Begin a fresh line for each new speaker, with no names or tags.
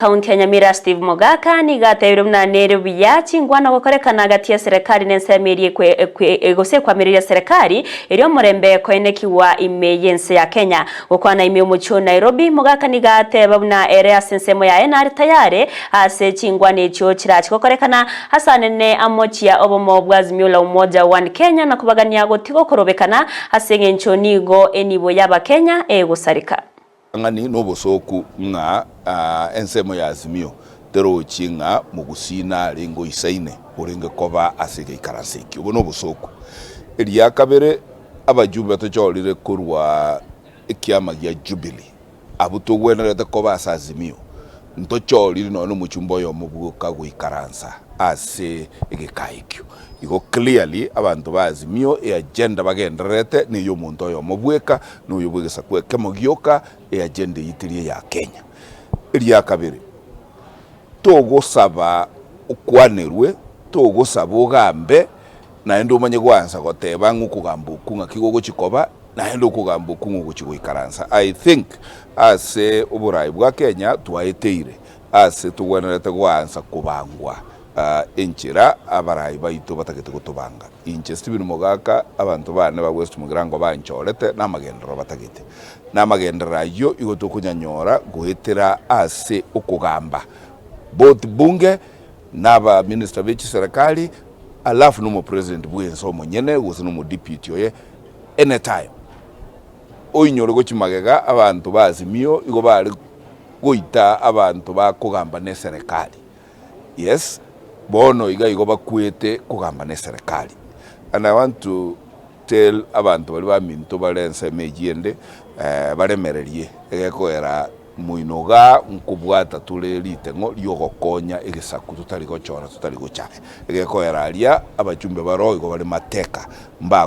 Kaunti ya Nyamira Steve Mogaka nigo atebire buna nere buya chingwana gokorekana gati ya serekari na ensemo eria ekwe gose ekwamireria serekari eria omorembe koenekigwa ime y'ense ya Kenya. Gokwana ime y'omochie o Nairobi, Mogaka nigo ateba buna ere ase ensemo yaye nare tayare ase chingwana echio chirache gokorekana ase anene amochia obomo bwa Azimio la Umoja One Kenya na kobagania gotigokorobekana ase eng'encho nigo enibo y'Abakenya egosareka.
Ng'ani nobosooku ng'a ensemo ya Azimio terochi ng'a mogusii narenge oisaine orenge koba ase egeikaranso ekio. Obo nobosooku. Eria kabere, abajumbe tochorire korwa ekiama gia Jubilee, abwo togwenerete koba ase Azimio, ntochoriri nonya nomochumbe oyomo bwoka goikaransa ase egekaa ekio. Igo clearly abanto ba Azimio eagenda bagendererete neyomonto oyomo bweka, noyo bw'egesaku ekemo gioka, eagenda eyio teri eya Kenya. Eria kabere, togosaba okwanerwe, togosaba ogambe, naende omanye goansa goteba ng'a okogamba okwo ng'aki gogochia koba, naende okogamba okwo ng'a ogochia goikaransa. I think ase oboraai bwa Kenya twaeteire ase togwenerete goansa kobangwa enchera abarai baito batagete gotobanga. Inche Stephen Mogaka, abanto bane ba West Mugirango banchorete namagenderero batagete. Namagenderero ayio igo tokonyanyora goetera ase okogamba both bunge na aba minister be chiserekari alafu na omopresident bwense omonyene gose na omodeputy oye anytime. Oinyore gochia magega abanto ba Azimio igo bare goita abanto bakogamba ne eserekari. Yes, bono iga igo bakwete kogamba ne eserekari. And I want to tell abanto baria baminto bare ensemo eyio ende, baremererie egekogera moino igaa nkobwata tore riteng'o riogokonya egesaku totari gochora totari gochaya. Egekogera aria abachumbe baroo igo bare mateka mbago.